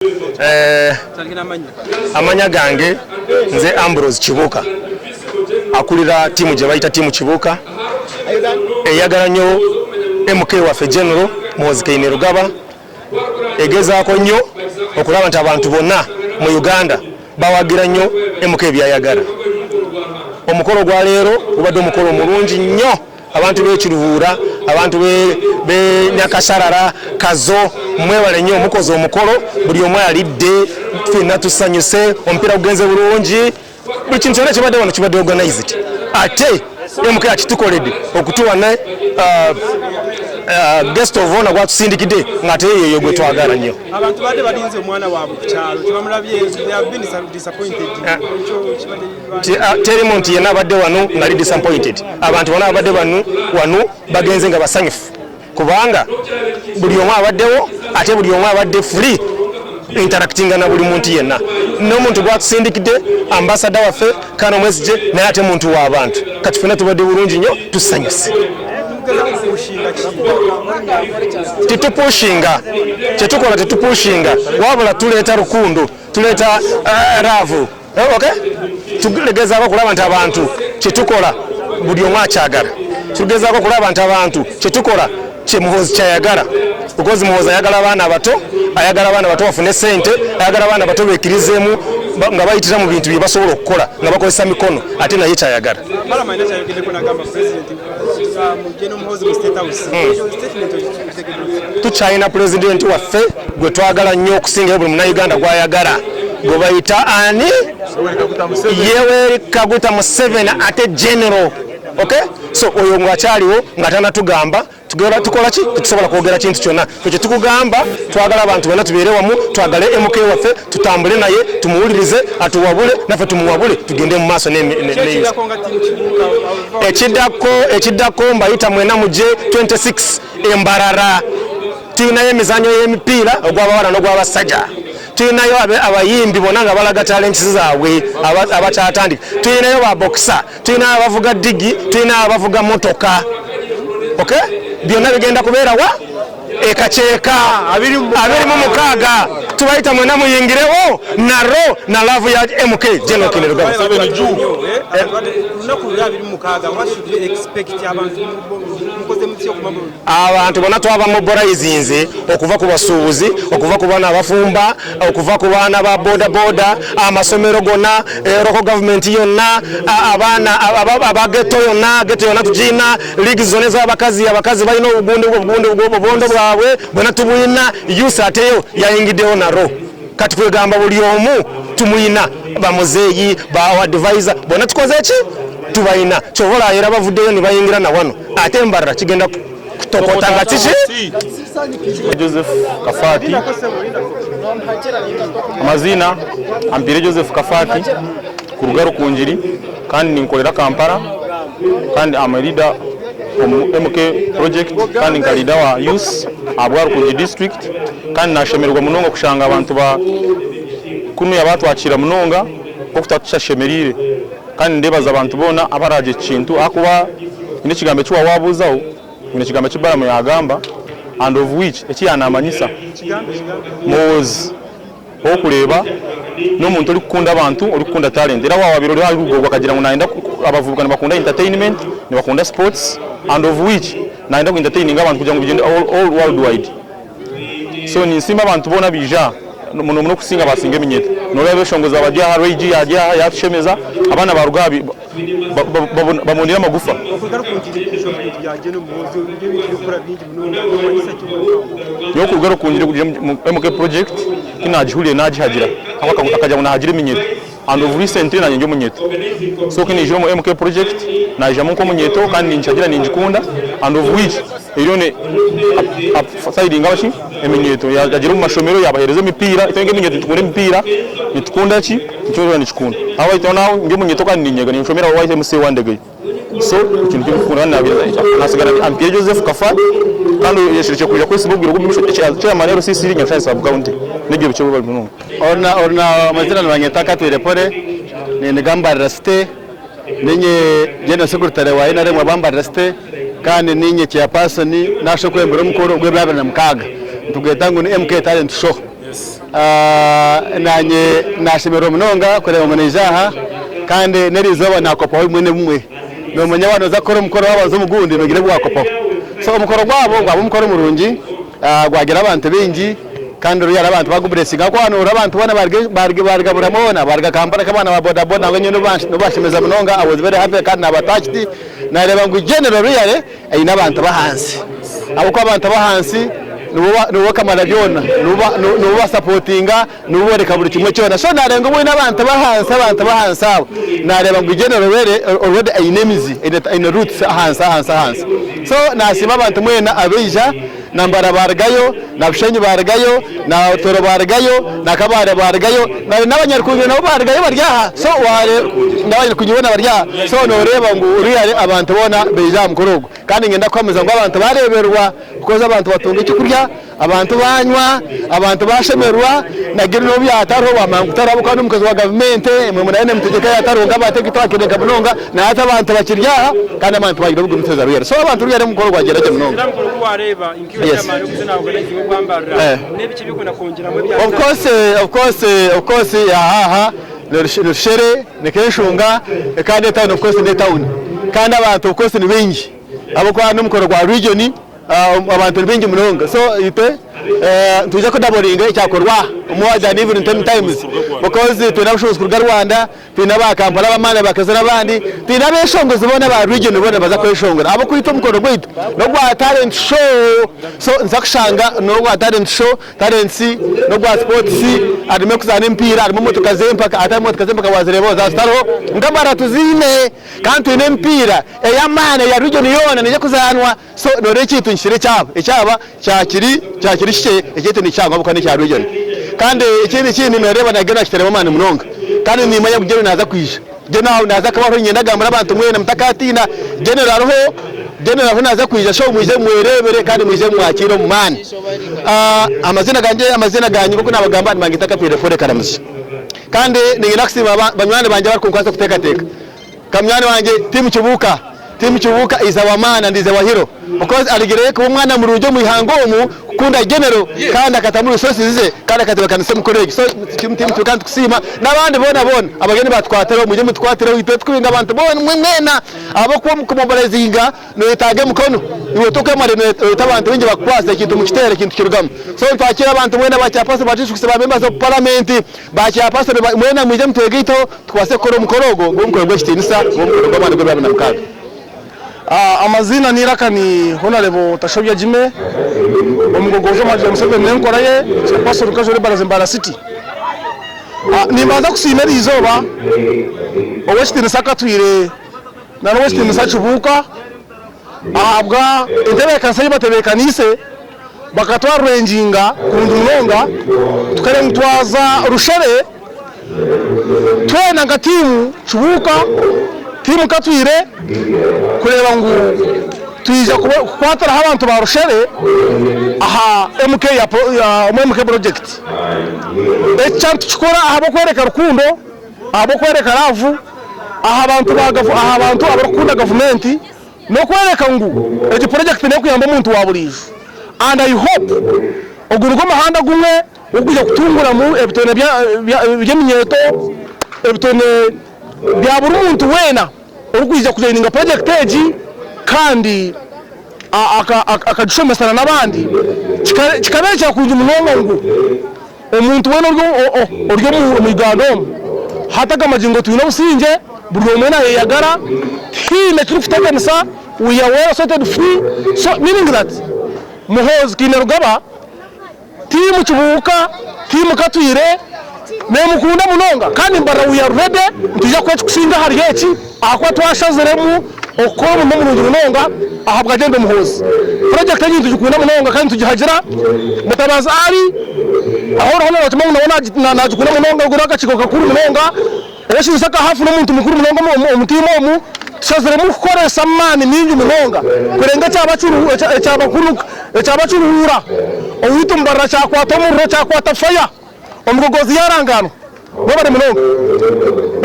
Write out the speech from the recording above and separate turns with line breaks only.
Eh, amanya gange nze Ambrose Kibuuka akulira tiimu gye bayita tiimu Kibuuka eyagala nnyo MK waffe General Muhoozi Kainerugaba egezaako nnyo okulaba nti abantu bonna mu Uganda bawagira nnyo MK byayagala. Omukolo gwa leero gubadde omukolo mulungi nnyo. Abantu b'e Kiruhura, abantu b'e Nyakasharara, Kazo, mwebale nnyo mukoze omukolo, buli omu alidde, ffenna tusanyuse, omupiira gugenze bulungi, buli kintu kyonna ekibadde wano kibadde organized ate MK akitukoledde okutuwa ne uh, uh, guest of honor gwatusindikidde ng'ate yeyo gwe twagala nnyo.
Abantu badde balinze omwana waabwe ku kyalo tebamulabye, they have been disappointed. Ekyo kibadde
Ah, teri muntu yenna abadde wano ngali disappointed. Abantu bona abadde bano wano bagenze nga basanyufu kubanga buli omu abaddewo ate buli omu abadde free interactinga na buli muntu yenna n'omuntu gwatusindikidde ambasada waffe kano Mwesigye naye ate muntu w'abantu kati fena tubadde bulungi nnyo tusanyuse. Tetupushinga, kyetukola tetupushinga, wabula tuleeta rukundo, tuleeta uh, love. Eh, okay? Tugezaako okulaba nti abantu kyetukola buli omu akyagala. Tugezaako okulaba nti abantu kyetukola kye Muhoozi kyayagala because Muhoozi ayagala abaana abato, ayagala abaana abato bafune sente, ayagala abaana abato bekkirizeemu nga bayitira mu bintu bye basobola okukola nga bakozesa mikono ate naye kyayagala. Tukyalina pulezidenti waffe gwe twagala nnyo okusingayo buli munnayuganda gwayagala gwe bayita ani? Yoweri Kaguta Museveni ate general. Okay? So oyo ng'akyaliwo nga tanatugamba tugenda tukola ki? Tetusobola kwogera kintu kyonna. Ffe kye tukugamba twagala abantu bonna tubeere wamu, twagale MK waffe, tutambule naye, tumuwulirize, atuwabule, naffe tumuwabule, tugende mu maaso ekiddako ekiddako mbayita mwena muje 26 e Mbarara. Tulinayo emizanyo y'emipiira ogw'abawala n'ogw'abasajja. Tulinayo abayimbi bonna nga balaga talents zaabwe abakyatandika. Tulinayo ba boxer, tulinayo abavuga ddigi, tulinayo abavuga motoka. Okay? Byonna bigenda kubeera wa ekakyeka 26 tubayita mwena muyingirewo naro na love ya MK General Kainerugaba. Abantu bonna twaba mobilizinze okuva ku basuubuzi, okuva ku baana abafumba, okuva ku baana ba boda boda, amasomero gonna, eh, local government yonna, abaana aba ghetto yonna, ghetto yonna tugiina, leagues zonna ez'abakazi, abakazi balina obugundi obugundi obubondo bwabwe bwonna tubulina, youth ateyo yayingiddewo naro. Kati kwegamba buli omu tumuyina, bamuzeeyi, ba advisor, bonna tukoze ki? Tubayina. Kyova olaba era bavuddeyo ne bayingira na wano. Ate Mbarara kigenda kutokota nga kiki?
Joseph Kafati amazina Ampire Joseph Kafati kuruga Rukungiri kandi ninkorera Kampala kandi am a leader omu MK project kandi nka leader wa youth ahabwa Rukungiri district kandi nashemererwa munonga kushanga abantu ba kunuya batwakira munonga nkoku twatushashemerire kandi ndebaza abantu boona abaraagira eki kintu ahakuba haine ekigambo eki wawabuuzaho haine ekigambo eki Balamu yagamba and of which eki yanamanyisa Muhoozi ow'okureeba n'omuntu orikukunda abantu orikukunda talent era waaba wabaire ori aha rugo akagira ngu nayenda abavubuka nibakunda entertainment nibakunda sports and of which nayenda ku entertaininga abantu kugira ngu bigyende all world wide. So ninsiima abantu boona abaija aha muno muno okusinga abasinga eminyeto. Noreeba abeshongozi abari aha, Ray G ari aha yatushemeza, abaana baruga aha babonire amagufa. Nyowe kuruga Rukungiri kugira omu MK project tinagihurire nagihagira ahabw'okuba akagira ngu nahagira eminyeto and of recently nanye ndi omunyeto so ku naijire omu MK project naijamu nk'omunyeto kandi ninkihagira ningikunda and of which eriyo ne upsidinga ki eminyeto yagira omu mashomero yabahereza emipiira itwe nk'eminyeto nitukunda emipiira nitukunda ki nikyo oriyo nikikunda ahabw'okuba nawe ndi omunyeto kandi ninyega ninshomera YMCA Wandegeya. So ekintu ky'okukunda nasigara ndi Ampire Joseph Kafa kandi oyesherekye kwija kwesiba obwire bw'omumaisho Chairman LCC Nyamushana Sub County n'ebyo bikye webale munonga.
Orna orna amazina nibanyeta Katwire Pole nindiga Mbarara City ninye General Secretary wa NRM aba Mbarara City kandi ninye Chairperson nashi okwembera omukoro ogw'ebiro 26 nitugweta ngu ni MK Talent Show. Naanye naashemererwa munonga kureeba ngu naija aha kandi n'eriizooba naakopaho bimwe na bimwe. Noomanya waaba nooza kukora omukoro waaba oza omu gundi noogira ebi waakopaho. So omukoro gwabo gwaba omukoro murungi, gwagira abantu baingi kandi oriya hariho abantu baaguburesinga ahabw'okuba waaba nooreba abantu boona baaruga buri hamwe hoona, baaruga Kampala nk'abaana ba bodaboda nabwo nyowe nibashemeza munonga, I was very happy kandi naaba touched naareeba ngu General really aine abantu b'ahansi ahabw'okuba abantu b'ahansi nibo kamara byona, nibo basapotinga, nibo boreka buri kimwe kyona. So nareeba ngu obwine abantu b'ahansi, abantu b'ahansi abo, nareeba ngu General already aine emizi, aine roots ahansi ahansi ahansi. So nasiima abantu mwena abaija, na Mbara barugayo, na Bushenyi barugayo, na Toro barugayo, na Kabale barugayo, na n'Abanyarukungiri nabo barugayo bari aha. So n'Abanyarukungiri boona bari aha. So noreeba ngu really abantu boona baija aha mukoro ogu. Kandi niinyenda kuhamiza ngu abantu baareeberwa because abantu batunga ekyokurya, abantu baanywa, abantu baashemererwa, na Giri n'obu yaatariho waamanya ngu tariho ahabw'okuba n'omukozi wa gavumenti, imwe muraabe nimutegyeka yaatariho nk'abategeki twakireeka munonga, na hati abantu bakiri aha kandi abantu bagira obugumisiriza ruyari. So abantu ruyari omukoro gwagyenda gye munonga. Yes. Of course, of course, of course aha aha ni Rushere, ni Kenshunga kandi etawuni of course n'etawuni kandi abantu of course ni baingi ahabw'okuba n'omukoro gwa region abantu ni baingi munonga so itwe nitwija kudaboringa ekyakorwa aha more than even ten times because twine abashuubuzi kuruga Rwanda, twine aba Kampala ab'amaani abakazi n'abandi, twine abeshongozi boona aba region boona nibaza kweshongora ahabw'okuba itwe omukoro gwaitu n'ogwa talent show so nituza kushanga n'ogwa talent show Talents n'ogwa sports harimu ekuzaana emipiira harimu emotoka z'empaka hati emotoka z'empaka wazireeba zaaba zitariho nk'amara tuziine kandi twine emipiira ey'amaani eya region yoona neija kuzaanwa so noreeba ekintu nikikira ekyabo ekyaba kyakiri kyakiri kikye ekyaitu nikihango ahabw'okuba n'ekya region kandi ekindi ekindi noreeba na General akitairemu amaani munonga kandi nimanya ngu General naaza kwija General aho naaza kuba ariho niinyenda kugambira abantu mwena mutakatiina General ariho General ariho naaza kwija so mwije mwereebere kandi mwije mumwakiire omu maani. Amaziina gangye amaziina gangye nk'oku naabagamba nibangyeeta Katwire Fore Karamuzi. Kandi niinyenda kusiima banywani bangye abarikunkwasa kuteekateeka. Nka munywani wangye Tim Kibuuka. Tim Kibuuka is our man and is our hero because arugireyo kuba omwana murungi omu ihanga omu kukunda General kandi akatamu resources ze kandi akatebeekanisa emikoro egi. So Tim Kibuuka nitukusiima n'abandi boona boona abariyo nibatukwatiraho mwije mutukwatireho itwe tukubinga abantu boona imwe mwena ahabw'okuba omu kumobilizinga Noyetaaga emikono, iwe tokwemara noyeta abantu baingi bakukwase ekintu mukiteere ekintu kirugamu. So nitwakiira abantu mwena ba chairperson ba districts, ba members of parliament, ba chairperson mwena mwije mutwegaiteho tukwase kukora omukoro ogwo gube omukoro gw'ekitiinisa, gube omukoro gw'amaani gw'ebiro 26.
Amaziina n'eiraka ni Honarebo Tashobya Jimmy, omugogozi omu Hajji Museveni n'enkora ye, Chairperson Casual Labourers Mbarara City. Nimbanza kusiima eriizooba ow'ekitiinisa akatwire na n'ow'ekitiinisa Kibuuka ahabwa entebeekanisa ei batebeekaniise bakatwarira enginga kurungi munonga tukareeba ngu twaza Rushere twena nka tiimu Kibuuka, tiimu Katwire kureeba ngu twija kukwatiraho abantu ba Rushere aha MK ya omu MK project. Eki kyaba nitukikora ahabw'okworeka rukundo. Ahabw'okworeka raavu aha bantu ba aha bantu abarikukunda gavumenti n'okworeka ngu egi purojekiti n'ekuyamba omuntu wa buriijo and I hope ogu nigwo muhanda gumwe ogurikwija kutunguramu ebitone by'eminyeeto, ebitone bya buri muntu weena orikwija kujoyininga purojekiti egi kandi akagishomesana n'abandi kikabeerekyera kurungi munonga ngu Omuntu weena ori omu Uganda omu, hati aga magingo twine obusingye, buri omwe nayeyagara, tihaine ekirikututeganisa, we are well sorted free, so meaning that Muhoozi Kainerugaba, team Kibuuka, team Katwire nemukunda munonga kandi mbarira we are ready, nitwija kukora ekirikusinga ahari eki ahakuba twashaziremu okukora omurimo murungi munonga ahabwa Gen. Muhoozi. Purojekiti egi nitugikunda munonga kandi nitugihagira. Mutabazi Ali ahu oriho norakimanya ngu nawe nagikunda munonga ogu n'akakiiko kakuru munonga. Ow'ekitinisa Kahafu n'omuntu mukuru munonga omu tiimu omu. Tushaziremu kukoresa amaani maingi munonga kurenga ekyaba kiruhuura. Owaitu Mbarara kyakwata omuriro kyakwata faya, omugogozi yarangaanwa. Mwebare munonga.